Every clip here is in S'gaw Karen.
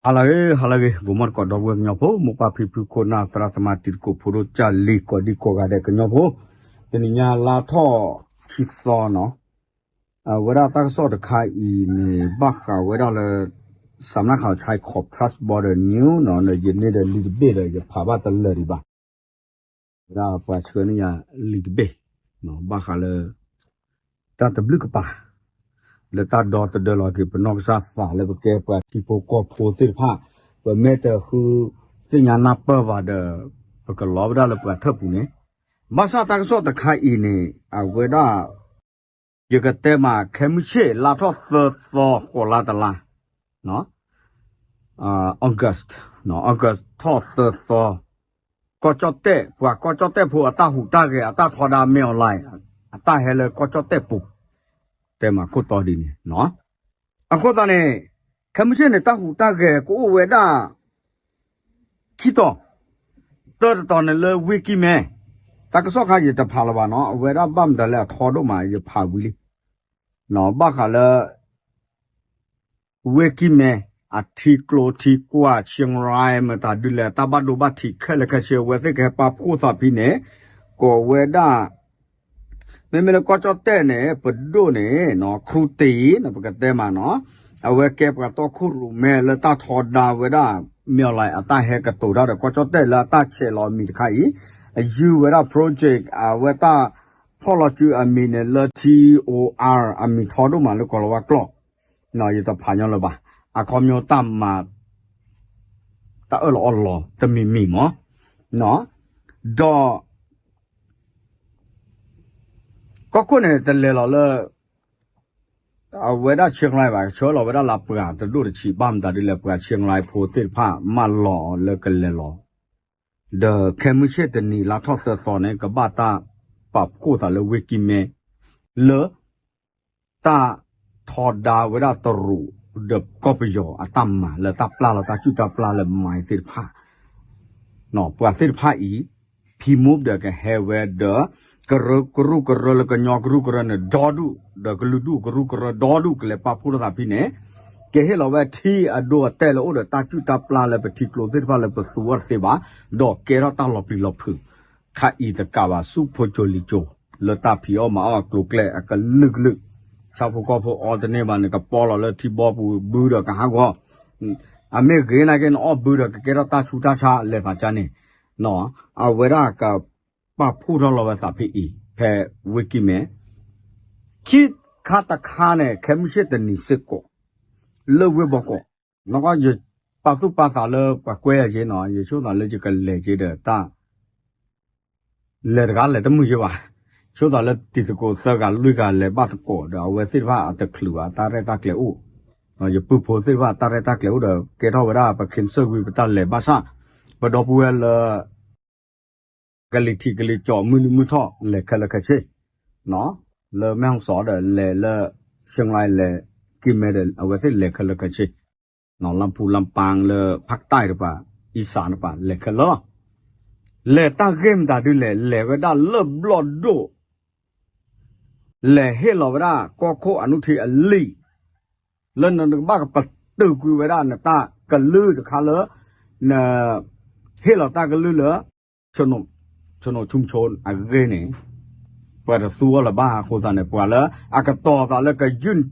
ဟါလၢအဂ့ၤ ဟါလၢအဂ့ၤ ဂီၤမီၢ်တကိး ဒီပုၢ်ဝဲၢ်ကညီဖိ မိၢ်ပၢ်ဖံဖု ခိၣ်နၢ် သရၣ်သမါ တံၤသကိး ဖိဒိၣ်ကၢ်လံၤ ကိးဒံကိးဂၤဒဲး ကညီဖိ, တနံၤညါလါထီၣ်ခံသီနီၤ, အဝဲဒၣ်တၢ်ကစီၣ်တခါအံၤန့ၣ် ဘၣ်ဃးဝဲဒၣ်လၢ စးမနၣ်ခး Chai Kop Trust Border News နီၤ, ယန့ၢ်ဒီးလံာ်တဘ့ၣ်ဒီး ယဖးဘၣ်တလၢာ်ဒံးဘၣ်. ဝဲဒၣ်ပှၤဆှၢန့ၢ်ယၤလံာ်တဘ့ၣ်, ဘၣ်ဃးလၢ တၢ်တဘျုးကပၤ လၢတၢ်ဒီသဒၢလီၤက့ၤ ပနီၢ်ကစၢ်သးလၢပကဲပှၤထံဖိကီၢ်ဖိသ့ၣ်တဖၣ်, ပမ့ၢ်တဃုသ့ၣ်ညါနၢ်ပၢၢ်ဘၣ်ဒီး ပကလီၤဝဲဒၣ်လၢပှၤထၢၣ်ပူၤန့ၣ်, ဘၣ်ဆၣ်တၢ်ကစီၣ်တခါအံၤန့ၣ် အဝဲဒၣ် ယကတဲမး ခဲမုၢ်ဆ့ၣ် လါထီၣ်သၢသီ ဃိးလါတလါ August, August ထီၣ်သၢသီ, ကီၢ်ကၠီၣ်တဲၣ် ပှၤကီၢ်ကၠီၣ်တဲၣ်ဖိအတၢ်ဟူးတၢ်ဂဲၤ အတၢ်ထီဒါ မင်းအောင်လှိုင် အတၢ်ဟဲလၢကီၢ်ကၠီၣ်တဲၣ်ပူၤ, တဲမးခိၣ်တီဒ်န့ၣ်, အဃိသတးန့ၣ် ခဲမုၢ်ဆ့ၣ်န့ၣ် တၢ်ဟူးတၢ်ဂဲၤကအိၣ်ဝဲဒၣ် ခံတီၤ, တၢတတီၤန့ၣ်လၢဝ့ၢ်ကံၢ်မဲ, တၢ်ကစီၣ်ခါယတဖးလၢၤဘၣ်နီၤ, အဝဲဒၣ်ဘၣ်မတၤလဲၣ်အထီဒိၣ်မး ယဖးဝံၤလံ, ဘၣ်ဃးလၢ ဝ့ၢ်ကံၢ်မဲ, အထံကျိထံကွၢ် ဆံရၢၣ် မတၤဒုလဲၣ် တၢ်ဘၣ်ဒိဘၣ်ထံးခဲလၢာ်ခဲဆ့ အဝဲသ့ၣ်ကဟဲပာ်ဖှိၣ်သးဖဲန့ၣ်, ကိးဝဲဒၣ် မ့မ့ၢ်လၢကီၢ်ကၠီၣ်တဲၣ်န့ၣ် ပဒိၣ်န့ၣ် ခရူတ့ၢ် ပကတဲမးနီၤ, အဝဲကဲပှၤတီခိၣ်ရိၣ်မဲလၢတၢ်ထီဒါဝဲဒၣ် မင်းအောင်လှိုင် အတၢ်ဟဲကတိၤတၢ်ဒီးကီၢ်ကၠီၣ်တဲၣ်လၢအတၢ်ဆဲးလီၤအမံၤတခါအံၤ, အယုၢ်ဝဲဒၣ် project အဝဲတၢ်ဖီၣ်လီၤစုအမံၤန့ၣ်လၢ T O R အမံၤထီဒိၣ်မးလၢကီၢ်လီၤဝါကျိာ်, ယတဖးညီလၢၤဘၣ်, အခီပညီတၢ်မၤ တၢ်အၢၣ်လီၤအီလီၤတမံၤမံၤမး, ဒီး ကီၢ်ခိၣ်န့ၣ် တလဲၤလီၤလၢ အဝဲဒၣ်ဆံရၢၣ်ဘၣ်, ဆှၢလီၤဝဲဒၣ်လၢပှၤတဒိၣ်တဆံး ဘၣ်မတၤဒ်လဲၣ် ပှၤဆံရၢၣ်ဖိသ့ၣ်တဖၣ် မၢလီၤလၢကလဲၤလီၤ, ဒီးခဲမုၢ်ဆ့ၣ်တနံၤ လါထီၣ်သၢသီန့ၣ် ကဘၣ်တၢ်ပာ်ဖှိၣ်သးလၢဝ့ၢ်ကံၢ်မဲ လၢ တၢ်ထီဒါဝဲဒၣ်တရူး ဒီးကီၢ်ပယီၤအတၢ်မၤလၢတၢ်ပျၢ်လီၤတၢ်စုၣ်တၢ်ပျၢ်လၢမၤသ့ၣ်တဖၣ်, ပှၤသ့ၣ်တဖၣ်အံၤ ဖံမူဒီးကဟဲဝဲဒီး ကရၢကရူၢ်ကရၢလၢကညီကရူၢ်ကရၢန့ၣ် ဒီဒူၣ် ဒီးကလုာ်ဒူၣ်ကရူၢ်ကရၢဒီဒူၣ် ကလဲၤပာ်ဖှိၣ်ထီၣ်သးဖဲန့ၣ်, ကဟ့ၣ်လီၤဝဲထံအဒိအတဲာ်လၢအိၣ်ဒီးတၢ်စုၣ်တၢ်ပျၢ်လၢပထံကျိသ့ၣ်တဖၣ်လၢပသူအီၤတသ့ဘၣ်, ဒီးကဲထီၣ်တၢ်လီၤပျံၤလီၤဖုး ခါအံၤတကးဘၣ် ဆူဖိကၠိလံၤကၠိ လၢတၢ်ဖံးအီၣ်မၤအီၣ်အကျိၤအကျဲအကလုာ်ကလုာ်, ဆၣ်ဖိကီၢ်ဖိအီတန့ၢ်ဘၣ်န့ၣ် ကပီလီၤလၢထံဘီပူၤဘုဒီးကဟးဂီၤ, အမ့ၢ်ဂ့ၤနာ်က့န့ၣ် အီၣ်ဘုဒီးကကဲထီၣ်တၢ်ဆူးတၢ်ဆါလဲၤသးကါန့ၣ်, အဝဲဒၣ်ကပာ်ဖှိၣ်ထီၣ်လီၤဝဲသးဖဲအံၤ ဖဲဝ့ၢ်ကံၢ်မဲ, ခံခါတခါန့ၣ် ခဲမုၢ်ဆ့ၣ်တနံၤစ့ၢ်ကီး လၢဝ့ၢ်ဘီကီး, ယပာ်သူၣ်ပာ်သးလၢပှၤကွဲယၤက့နီၤ, ယဆိသးလၢယကလဲၤက့ဒီးတၢ် လဲၤတဂၤလဲၤတမုာ်ယဲဘၣ်, ဆိသးလၢတံၤသကိးသၢဂၤလွံၢ်ဂၤလဲၤဘၣ်သကိးဒီး အဝဲသ့ၣ်တဖၣ်အတချုးဘၣ် တၢ်ရဲၣ်တၢ်ကျဲၤအိၣ်, ယပုၢ်ဖိသ့ၣ်တဖၣ်တၢ်ရဲၣ်တၢ်ကျဲၤအိၣ်ဒီး ကဲထီၣ်ဝဲဒၣ်ပ cancel ကွံာ် ပတၢ်လဲၤဘၣ်ဆၣ်, ပဒီပုၢ်ဝဲၢ်လၢ ကလံၤထံးကလံၤကၠီးမုၢ်နံၤမုၢ်ထီၣ်လဲၤခဲလၢာ်ခဲဆ့, လၢမဲၢ်ဟီၣ်စီၤဒီးလဲၤလၢ ရှ့ၣ်ရၢၣ် လဲၤကံၢ်မဲဒီး အဝဲသ့ၣ်လဲၤခဲလၢာ်ခဲဆ့ လၢပူၤလၢပၢ်လၢ ဖၣ်တၢ်တပၤ အံစၣ်တပၤ လဲၤခဲလၢာ်လီၤ, လဲၤတၢ်ဂ့ၢ်မတၤဒုလဲၣ် လဲၤဝဲဒၣ်လၢဘျီၣ်ဒိၣ်, လဲၤဟ့ၣ်လီၤဝဲဒၣ်ကီၢ်ခိၣ်အနုထံးအလံာ်, လၢနကဘၣ်ကပတုာ်ကွံာ်ဝဲဒၣ်နတၢ်ကလုၢ်တခါလၢ န ဟ့ၣ်လီၤတၢ်ကလုၢ်လၢ ဆိနိၣ်ဆိမိၤဆိအဂ့ၢ်န့ၣ်, ပှၤတသူအီၤလၢၤဘၣ်အဃိသတးန့ၣ် ပှၤလၢအကတီၤသးလၢကယုၢ်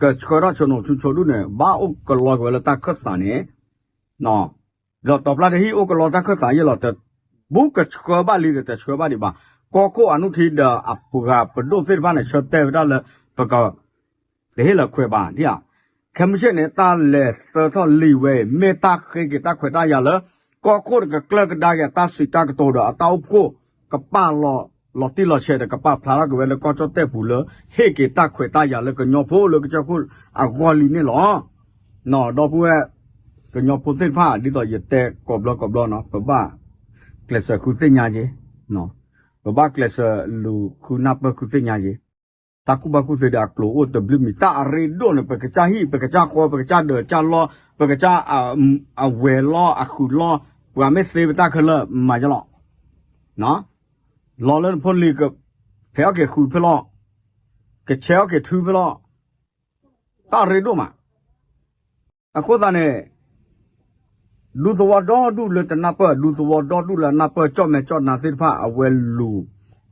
ကဆှၢထီၣ်ဆိနိၣ်ဆိမိၤဒူၣ်န့ၣ် ဘၣ်အိၣ်ကလီကွံာ်ဝဲလၢတၢ်ခၢၣ်သးန့ၣ်, ဒီးတီၤပျၢ်တဟံၣ်အိၣ်ကလီတၢ်ခၢၣ်သးယဲၢ်လီၤ, တဘူးကဆှၢဘၣ်လံဒီးတဆှၢဘၣ်ဒံးဘၣ်, ကီၢ်ခိၣ်အနုထံးဒီးအပှၤပဒိၣ်သ့ၣ်တဖၣ်န့ၣ် ဆၢတဲာ်ဝဲဒၣ်လၢ ပက တဟ့ၣ်လီၤခွဲးဘၣ်ဒ်ဧါ, ခဲမုၢ်ဆ့ၣ်န့ၣ် တၢ်လဲၤသၢထီၣ်လံာ်ဝဲအံၤ မ့ၢ်တၢ်ဃ့က့ၤတၢ်ခွဲးတၢ်ယာ်လၢ ကီၢ်ခိၣ်တကကျၢၢ်ကဒါက့ၤအတၢ်စံးတၢ်ကတိၤဒီး အတၢ်အိၣ်ဖှိၣ်ကပာ်လီၤ လီၤတံၢ်လီၤဆဲးဒီး ကပာ်ဖျါထီၣ်က့ၤဝဲလၢကီၢ်ကၠီၣ်တဲၣ်ပူၤလၢ ဟ့ၣ်က့ၤတၢ်ခွဲးတၢ်ယာ်လၢကညီဖိလၢကစၢၢ်ခိၣ်အဂီၢ်လံန့ၣ်လီၤ. ဒီပုၢ်ဝဲၢ် ကညီဖိသ့ၣ်တဖၣ် ဒ်သိးယတဲကိးဘျီကိးဘျီနီၤ ပဘၣ်ကျဲးစၢးဃုသ့ၣ်ညါက့ၤ, ပဘၣ်ကျဲးစၢးလူၤဃုနၢ်ပၢၢ်ဃုသ့ၣ်ညါက့ၤ တၢ်ကူၣ်ဘၣ်ကူၣ်သ့ဒီးအကျိၤအိၣ်တဘျုးမံၤ တၢ်အရ့ဒိၣ်န့ၣ် ပကစၢ်ဟံၣ် ပကစၢ်ဃီ ပကစၢ်ဒၢးကစၢ်လီ ပကစၢ်အဝဲၤလီၤအဃုာ်လီ ပှၤမ့ၢ်သ့ပတၢ်ခဲလၢာ်မၤယလီၤ. လီၤလၢနဖိလံၤက ဖဲးအီၣ်က့ၤဃုာ်ဖဲလီၤ, ကဆဲးအီၣ်က့ၤထုဖဲလီၤ, တၢ်အရ့ဒိၣ်မး. အဃိသတးန့ၣ် ဒူသဝီဒီဒူၣ်လၢတနၢ်ပၢၢ် ဒူသဝီဒီဒူၣ်လၢအနၢ်ပၢၢ် ကၠီၣ်မဲာ်ကၠီၣ်နါသ့ၣ်တဖၣ် အဝဲလူၤ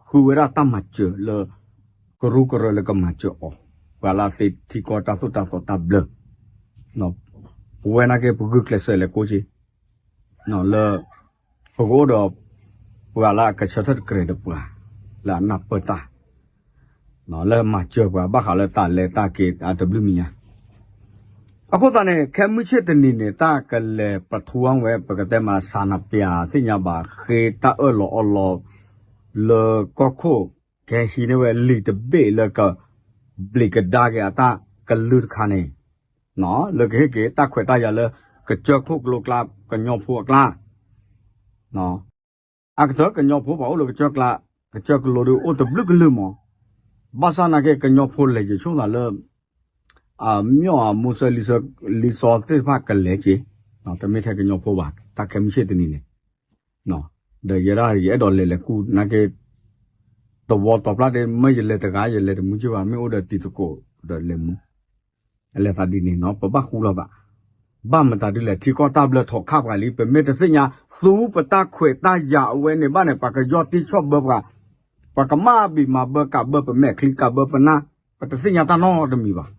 ဃုဝဲဒၣ်တၢ်မၤစၢၤလၢ ကရူၢ်ကရၢလၢကမၤစၢၤအီၤ, ပှၤလၢအသ့ထံကီၢ်တၢ်သိၣ်တၢ်သီတၢ်ဘျၢ, ပဝဲနာ်က့ ပဂုာ်ကျဲးစၢးလဲၤကိးက့ၤ လၢ ပကအိၣ်ဒီး ပှၤလၢအကဆၢထၢၣ်တကြဲးဒီးပှၤ လၢအနၢ်ပၢၢ်တၢ် လၢမၤစၢၤပှၤ ဘၣ်ဃးလၢတၢ်လဲၤတၢ်က့ၤအတဘျုးမံၤညါ. အဃိသတးန့ၣ် ခဲမုၢ်ဆ့ၣ်တနံၤန့ၣ် တၢ်ကလဲၤပထူအီၤဝဲ ပကတဲမး ဆန္ဒပြ သ့ၣ်ညါဘၣ် ဃ့တၢ်အၢၣ်လီၤအီလီၤ လၢကီၢ်ခိၣ် ကဟဲဟံးန့ၢ်ဝဲလံာ်တဘ့ၣ်လၢက ဘျံးကဒါက့ၤအတၢ်ကလုၢ်တခါန့ၣ် လၢကဟ့ၣ်က့ၤတၢ်ခွဲးတၢ်ယာ်လၢ ကစၢၢ်ခိၣ်ကလိကျါ ကညီဖိအကျါ အကတၢၢ် ကညီဖိပှၤအိၣ်လၢကစၢၢ်ကျါ ကစၢၢ်ကလိဒီး အိၣ်တဘျုးကလုာ်မး, ဘၣ်ဆၣ်နာ်က့ ကညီဖိလဲၤယဆိကမိၣ်သးလၢ အမ့ၢ်အမိၢ်စၢၤလံာ်စီသ့ၣ်တဖၣ်ကလဲၤက့ၤ, တမ့ၢ်ထဲကညီဖိဘၣ် တၢ်ခဲမုၢ်ဆ့ၣ်တနံၤန့ၣ်, ဒီးယဲဒၣ်ယအဲၣ်ဒိးလဲၤလဲၤကူၣ်နာ်က့ သဝီတီၤဖျါဒ့ မ့ၢ်ယလဲၤတဂၤ ယလဲၤတမူက့ဘၣ် မ့ၢ်အိၣ်ဒီးတံၤသကိးဒီးလဲၤမူ လဲၤသးဒ်န့ၣ်နီၤ ပဘၣ်ဃူလိာ်သး, ဘၣ်မတၤဒ်လဲၣ် ထံကီၢ်တၢ်ဘျၢထီၣ်ခးပှၤလံ ပမ့ၢ်တသ့ၣ်ညါ သူပတၢ်ခွဲးတၢ်ယာ်အဝဲန့ၣ်ဘၣ်န့ၣ် ပှၤကယီၢ်တံၢ်ဆီၣ်ဘၢပှၤ, ပှၤကမၣ်ဘံၣ်မၤဘၢကးဘၢပမဲာ်ချံကးဘၢပနၢ်, ပတသ့ၣ်ညါတၢ်နီတမံၤဘၣ်.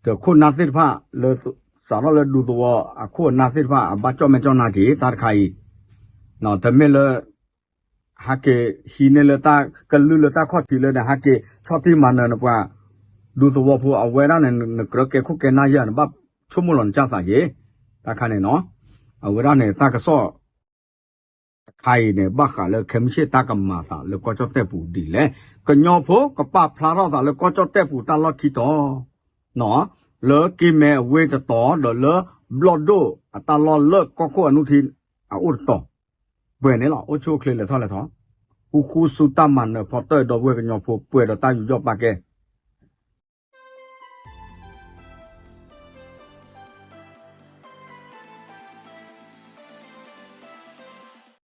ဒီးခိၣ်နၢ်သ့ၣ်တဖၣ်လၢ စးထီၣ်လၢဒူသဝီအခိၣ်အနၢ်သ့ၣ်တဖၣ် အဘၣ်ကၠီၣ်မဲာ်ကၠီၣ်နါက့ၤ တၢ်တခါအံၤ, တမ့ၢ်လၢ ဟဲက့ၤဟံးန့ၢ်လၢတၢ်ကလုၢ်လၢတၢ်ခီၣ်ထံးလၢန့ၣ် ဟဲက့ၤဆီၣ်တံၢ်မၤနၢၤနပှၤ ဒူသဝီဖိအဝဲဒၣ်န့ၣ် နကြၢးကဲခိၣ်ကဲနၢ်ယဲၢ် နဘၣ်ဆိကမိၣ်လီၤနကၢ်သးက့ၤ, တၢ်ခါန့ၣ်နီၤ, အဝဲဒၣ်န့ၣ် တၢ်ကစီၣ်တခါအံၤန့ၣ် ဘၣ်ဃးလၢခဲမုၢ်ဆ့ၣ်တၢ်ကမၤသးလၢကီၢ်ကၠီၣ်တဲၣ်ပူၤဒ်လဲၣ်, ကညီဖိကပာ်ဖျါထီၣ်သးလၢကီၢ်ကၠီၣ်တဲၣ်ပူၤတၢ်လီၢ်ခံတီၤ လၢက့ၤမဲာ်အဝ့ၢ်တတီၤ ဒီးလၢဘျီၣ်ဒိၣ်အတၢ်လီၢ်လၢကီၢ်ခိၣ်အနုထံအအိၣ်တတီၤ, ပှဲၤန့ၣ်လီၤ အိၣ်ဆူၣ်အိၣ်ချ့လဲၤထီၣ်လဲၤထီ, ဃူဃူဆူတၢ်မၤနၢၤဖီတၢၣ်ဒီပုၢ်ဝဲၢ်ကညီဖိ ပှဲၤဒီးတၢ်ယူးယီၣ်ပာ်ကဲ